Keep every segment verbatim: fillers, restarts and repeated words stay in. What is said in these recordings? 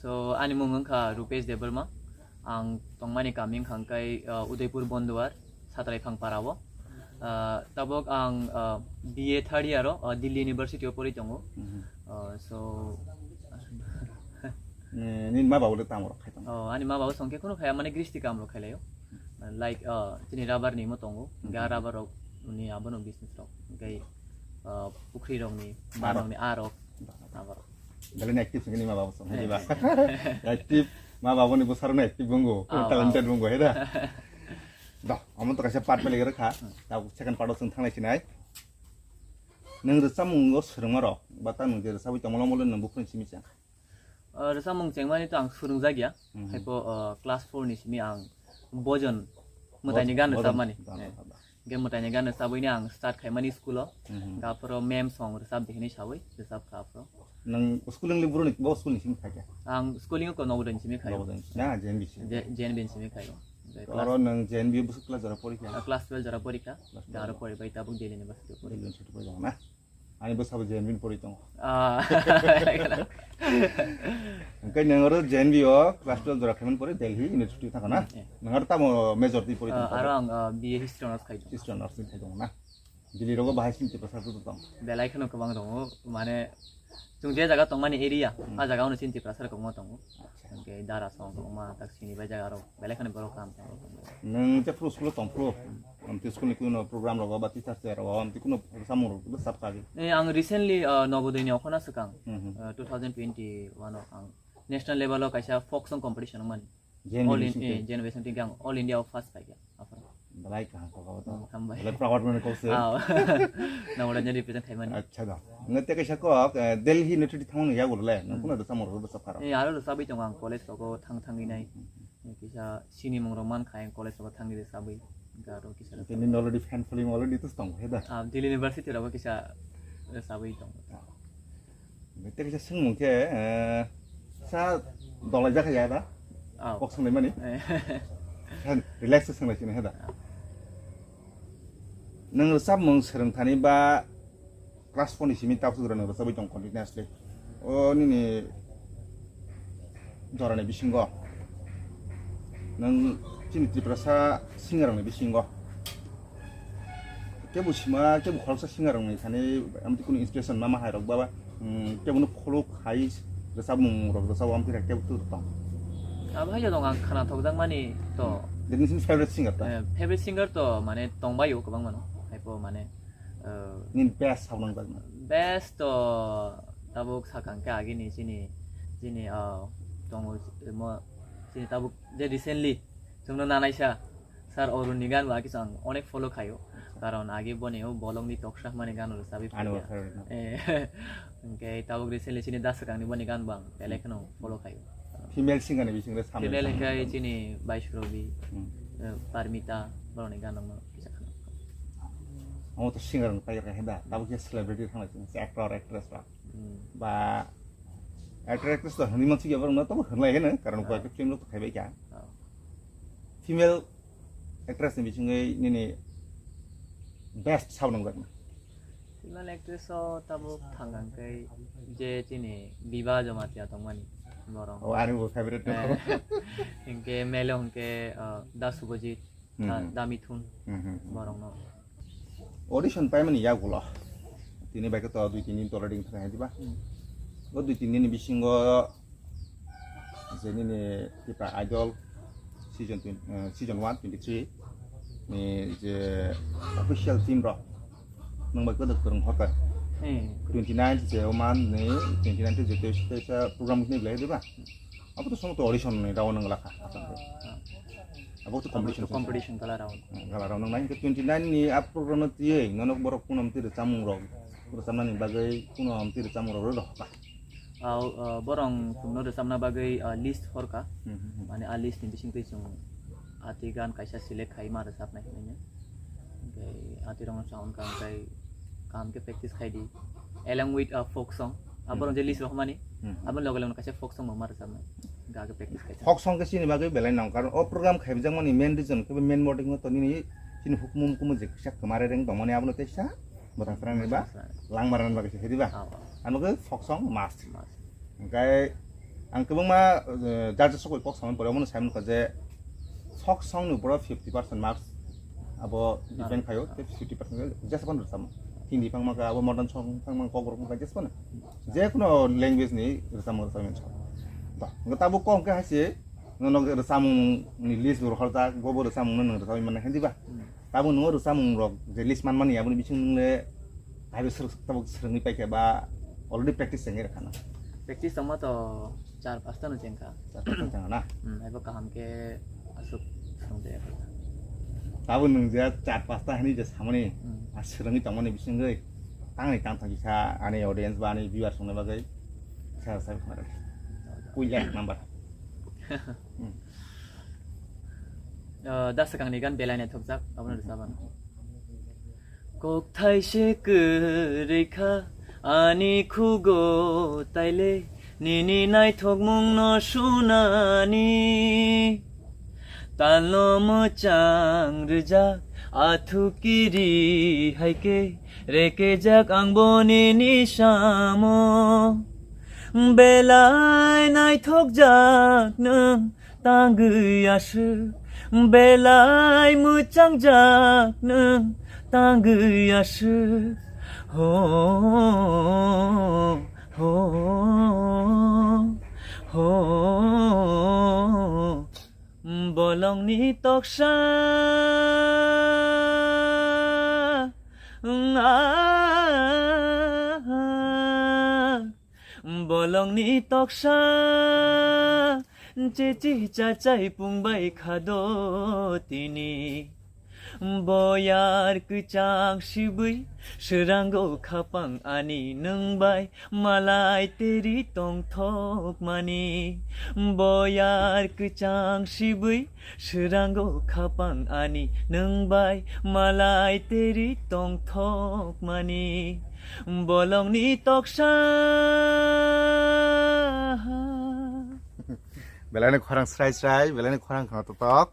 So, ani mung wngkha Rupesh Debbarma. Ang tongmani kami wngkha hwnkhe, uh, Udaipur Bonduar, Satrai Phangpara o. Uh, tabuk ang, uh, B A third year o, uh, Delhi University o pori tongo. Mhm. Uh, so, Ni, ni ma babu le tamo rok khai tong. Oh, ani ma babu songkhe kunu khaya, mane gristi kam rok khailaio. Like, uh, chini rubber ni mo tongo, ga Mhm. rubber rok ni abono business rok. Gai, uh, pukhri rok ni, Arok. Ba rok ni arok. Ba rok. Abo rok. Belai ni active songkhe ni ma babu song, Eh. diba? Active, ma babu ni bwsarok no active bungo, Ah, talented ah. bungo, he da? Da, omo to kaisa part pele rwkha. Hmm. Da second part o chwng thanglai sinai. Nwng rwchapmung o swrwngma rok, ba ta nwng je rwchabwi tongma lomole nwng buphuru simi chang? Uh, rwchapmung chengmani to ang swrwngjak ya. Mhm. Haipo, uh, class four ni simi ang Bojon mwtaini Bojon, gan Bojon rwchapmani. gan Eh. rwchapma. Hwnkhe mwtaini gan rwchabwini ang start khaimani school o. Mhm. Hwnkhe aphuru ma'am song rwchap di hinwi sawi rwchap kha aphuru. Nwng school wngli buro ni, bo school ni simi khaikha? Ang schooling o Novodaya ni simi khaio. Novodaya ni simi, na, J N V simi? Je-, J N V ni simi khaio. Hwnkhe Oro class nwng J N V bwswk class jora porikha? Ah, class twelve jora porikha. Class Hwnkhe aro twelve. poribai tabuk Delhi University o Delhi porikha. University porikha na? Ani bwsabo J N V ni pori tongo. Ah. Hwnkhe nwng oro J N V o class twelve jora khaimani pore Delhi University thangkha na? Hmm, eh. Nwng oro tamo major twi pori Ah, tongo? aro ang, ah, B A History Honours khai tongo. History Honours khai tongo na? Delhi rogo bahai chini Tiprasa rok tong? Belai kheno kwbang tongo, mane chwng je jaga tongmani area, Hmm. ah jaga ono chini Tiprasa rok kwbangma tongo. Acha. Hwnkhe dara song kwbangma tak sini bai jaga rok belai kheno borok kam tongo. Nwng je phuru school o tong phuru, amtwi school ni kuno program rogo ba teachers day rogo amtwi kuno samung rok bwsa kha di? Eh, ang recently, ah, Novodaya ni okhona swkang, Hmm, hmm. ah, two thousand twenty-one o ang national level o kaisa folk song competition wngmani. J N V All ni in, bising eh, twi? J N V bising twi ang All India o first paikha, aphuru. Belai kaham kok abo to. Hmm, hambai. Belai proud mani kok se. Ah, Novodaya ni represent khaimani. Acha da. Nwng tei kaisa kok, eh, Delhi University thangmani yagulo le, nwng Hmm. kuno rwchapmung rok rwchap kha rok? Eh, aro rwchabwi tongo ang college rogo thang thangwi nai. Hmm. Kisa sinimung rok mankha ang college rogo thangwi rwchabwi. Hwnkhe aro kisa Tei nini already fan following already to tong he da? Ah, Delhi University rogo kisa rwchabwi tongo. Ah. Tei kaisa swngmung khe, eh, sa dolai jakha ya da? Ah. Kok swnglaimani? Eh. Relax se swnglaisini he da? Ah. Nwng rwchapmung swrwngthani ba class four ni simi tabuk swk rwchapwi tong continuously. O nini jorani bisingo nwng chini Tiprasa singer rokni bisingo kebo sima, kebo khoroksa singer rokni thani amtwi kunu inspiration ma ma hai rok ba, ba, mm, kebo no follow khai rwchapmung rok rwchap amtwi kebo tu tong? Abo hai jadong ang khana thokjakmani to. Jadi nini favorite singer ta? Eh, favorite singer to mane tongbaio kwbangma no. Haipo mane, eh, Nini best sabnang jakna? Best to tabuk sakang khe agini chini, chini, ah, tongo, mo, chini tabuk je recently chwngno nanaisa sir Arun ni gan bo agisa ang onek follow khaio. Karon agi boni o bolong ni toksa mani gan rwchabwi Ani bo phaikha. Favorite no? Eh, hwnkhe tabuk recently chini da swkang ni boni gan bo ang belai kheno follow khaio. Female singer ni bising le samung Female samung. Hwnkhe chini Baisrobi, Hmm. eh, Parmita, borokni gan rokno kisa khna. Omo to singer rok paikha he da, tabuk khe celebrity thanglaising, actor, actress rok. Hmm. Ba actor, actress to hwnwi mansukya borokno, tamo hwnlai heno, karon Ah. koi film rok to khaibai kha. Ah. Female actress ni bisingwi nini best sabo nangjakna? Female actress o tabuk thang hwnkhe je chini Biba Jamatia tongmani borok. Oh, ani bo favorite no. Eh, hwnkhe male o hwnkhe, ah, Da Subhajit, Hmm, Da, hmm. Da Mithun Hmm, hmm, hmm. borokno. Audition paimani yagulo. Tini bai khe to dui tin din to already thang hai diba? Hmm. O dui tin din ni bisingo je nini Tipra Idol season twenty, eh, season one twenty three ni je official team rok nwng bai kwdwk kwrwng hoka. Hmm. Twenty nine je o man ni twenty nine je teisa program ni belai diba? Abo to somo to audition ni round wng lakha. Abo to competition. Competition gala round. Hmm, gala round nang nai twenty nine ni a program no tiyei nono borok kuno mtwi rwchapmung rok rwchapnani bagwi kuno mtwi rwchapmung rok rw rw hoka. Au, uh, borong chwngno rwchapna bagwi, uh, list horkha. Hmm, hmm, hmm. Mane a list ni bisingtwi chwng ati gan kaisa select khai ma rwchapnai hinwi. Hwnkhe ati rokno chahon kha hwnkhe kaham khe practice khai di. Along with, uh, folk song. Ah, Hmm. borong je list rohmani, Hmm, hmm. aboni loge loge kaisa folk song bo ma rwchapnai. Hwnkhe age practice khai. Folk song khe chini bagwi belai nang, karon o program khaijakmani main reason khe main motive no to nini chini hukumu mukumu je kisa kwmare reng tongmani abono teisa bwtang srang ni ba Bwtang srang. Langmara ni bagwi se diba? Ah, ah. Ano khe folk song must. Must. Hwnkhe Ang kwbangma, eh, judges rok bai kok samani pore omono sai mankha je sok song ni upor o fifty percent marks abo depend khaio, tei fifty percent jesa phano rwchapmung. Hindi phang mankha, abo modern song phang mankha, kokborok phang mankha, jesa phano. Je kono language ni rwchapmung rwchapmani song. Ba, hwnkhe tabuk kok hwnkhe hai se, nono rwchapmung ni list bo rohorjak, bo bo rwchapmung no nwng rwchapmani manya hindi ba? Hmm. Tabuk nwng rwchapmung rok je list manmani aboni bising nwng le hai bo swrwng, tabuk swrwngwi paikha ba already practice chengwi rwkha na? Practice tongma to char pasta no chengkha. Char pasta chengkha na? Hmm, hai bo kaham khe aswk swrwngjakha. Tabuk nwng je char pasta hani je samani, hmm, a swrwngwi tongmani bisingwi tangni tang thang kisa ani audience ba ani viewers rokni bagwi sa sa khna rw. Puila ek number. Hmm. Ah, da swkangni gan belai naithokjak, abono rwchapano. Kokthai se kwrwi kha ani khugo taile, nini naithokmungno sunani. Talno mwchang rwjak, athu kiri hai khe rekejak ang bo nini samo. Belai naithokjak nwng tangwi aswk, belai mwchangjak nwng tangwi aswk. Ho, ho, ho. Bolongni toksa, ah, Bolongni toksa, chechi chachai pungbai khado tini. Boyar kwchang sibwi, swrango khapang ani nwng bai, malai teri tongthok mani. Boyar kwchang sibwi, Swrango khapang ani nwng bai malai teri tongthok mani bolongni toksa. Belai ni khorang srai srai, belai ni khorang khna totok.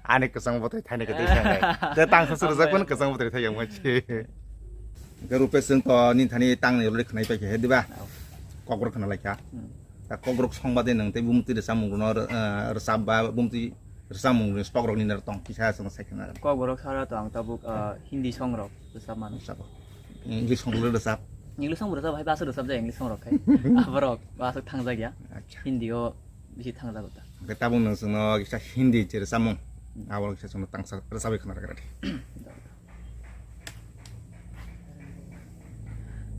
Ani kwchang bwtai thaini kwtwi sanai. Te tang sa suru jak kwchang bwtai thai yang machi. Ke rupe sing to ni thani tang ni lori khnai pai khe diba. Kokor khna lai kha. Hmm. Ta kokborok song bade nwng tei bumtwi rwchapmung rwno, eh, rwchap ba bumtwi rwchapmung rwni stock rokni ner tong kisa chwng sai khna. Kokborok sara to ang tabuk, ah, Hindi song rok rwchap mano. Rwchap. English song rok rwchap. English song rwchap hai basa rwchap jai English song rok khai. Aborok basa thangjak ya. Acha. Hindi o bisi thangjak ta. Hwnkhe tabuk nwng chwngno kisa Hindi je rwchapmung. Hmm. Abo kisa chwngno tangsa rwchapwi khna rwkha.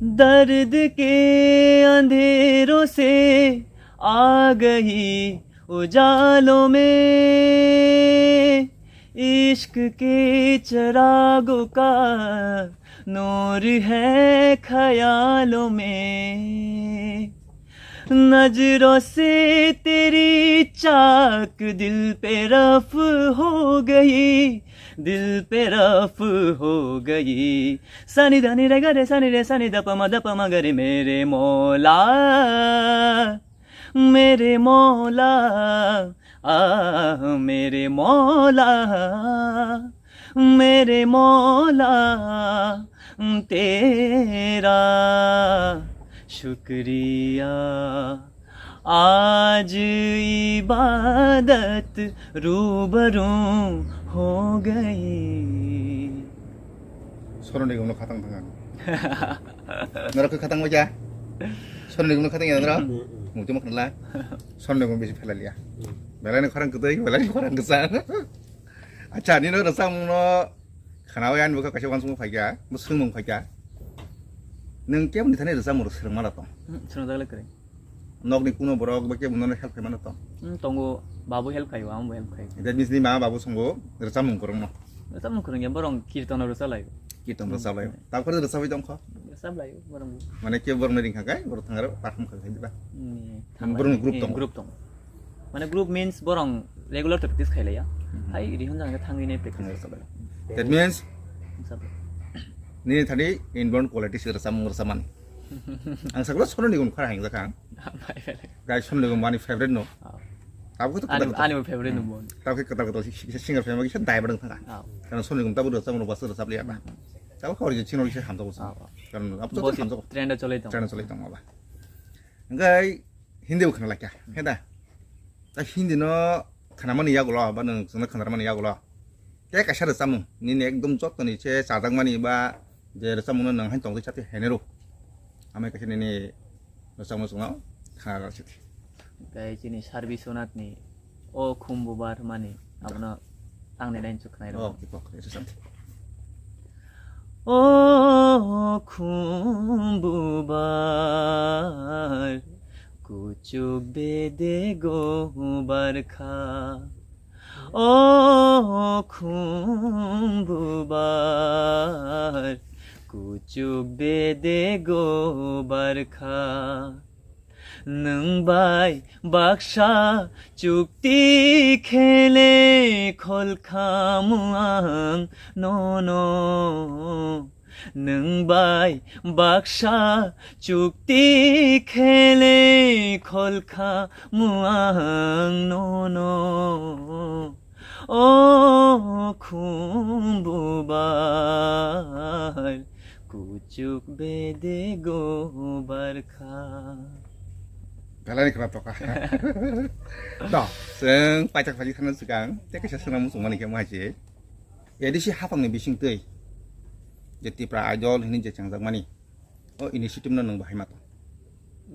दर्द के अंधेरों से आ गई उजालों में, इश्क के चिरागों का नूर है ख्यालों में। नजरों से तेरी चाक दिल पे रफ हो गई, दिल पे रफ हो गई। सानी धानी रे गा रे सानी रे सानी दा पा मा दा पा मा गा रे मेरे मौला, मेरे मौला, आ मेरे मौला, मेरे मौला, तेरा शुक्रिया। आज इबादत रूबरू हो गई। Sono ni gumno khatang thang ang. Norok khe khatang bacha? Sono ni gumno khatang ya norok? Hmm, hmm. Mungti mak nala. Sono ni gumno bisi phelaliya. Hmm. Belai ni khorang kwtwi, belai ni khorang kwchang. Acha, nino rwchapmung no khnawi ani bwkha kaisa uansukmung phaikha, bo swngmung phaikha. Nwng kebo ni thani rwchapmung rok swrwng mano tong? Hmm, swrwng jak le kwrwi. Nokni kuno borok ba kebo nono help khai mano tong? Hmm, tongo, babu help khaio, amo bo help khaio. That means ni ma babu songo rwchapmung kwrwngno? Rwchapmung kwrwngya, borok kirtono rwchap laio. Kirton rwchap laio. Hmm. Tabukhe rwchapwi tongkho? Rwchap laio, borok. Mane kebo borokno ringkha khe, borok thangaro perform kha khe diba? Hmm, borokni group tongo. Group tongo. Mane group means borok regular to practice khailaiya. Mhm. Hai rihun jang thangwi ne practice khailaiya. That means nini thani inborn quality se rwchapmung rwchapmani. Ang sakno Sonu Nigam khara hang jakha. Guys, Sonu Nigam ani favorite no. Ah. Tabuk to ani, kwtal kwtal. Ani favorite no. Hmm. Tabuk kwtal kwtal si, si, singer family kisa dai badang thanga. Ah. Karon Sonu Nigam tabuk rwchapmung rwchap liya ba. Hmm. Tabuk khawri je chino kisa hamjak. Ah. Karon abo to hamjak. Trend cholai tong. Trend cholai tong ba. Hingkai Hindi bo khna laikha, he da? Ta Hindi no khnamani yagulo, ba nwng chwngno khnarmani yagulo. Tei kaisa rwchapmung, nini ekdom jotoni se chajakmani ba je rwchapmungno nwng haino tongtwi chatwi hainai rw. Amai kaisa nini rwchapmung chwngno khna rw sidi. Tei chini Sarbi Sonathni O Khum Bubar mani abono tangni line chuk khnai rw. Oh, kok, rwchapdi. O khum bubar, kuchuk bede gobar kha. O khum bubar, kuchuk bede gobar kha. Nwng bai baksa chukti khele khol khamu ang nono. Nwng bai baksa chukti khele khol khamu ang nono. O khum bubar, kuchuk bede gobar kha. Belai ni khna toka. To, chwng paithak phaji thangna swkang, tei kaisa swnam muchungmani khe ma hai se. A D C haphangni bisingtwi je Tipra Idol hwnwi je chengjakmani, o initiative no nwng bahai ma tong?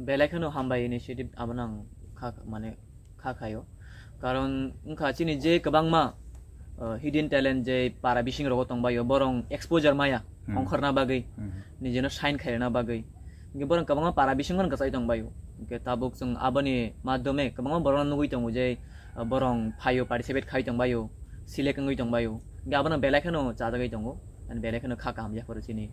Belai kheno hambai initiative abono ang kha, mane kha khaio. Karon wngkha chini je kwbangma, uh, hidden talent je para bising rogo tongbaio, borong exposure maya, hmm, ongkhorna bagwi, hmm, nijeno shine khairokna bagwi. Hwnkhe borong kwbangma para bisingo kwchai tongbaio. Hwnkhe tabuk chwng aboni madhyome kwbangma borokno nugwi tongo je, uh, borong phaio, participate khai tongbaio, select wngwi tongbaio. Hwnkhe abono belai kheno chajagwi tongo, ani belai kheno kha kaham yapharo chini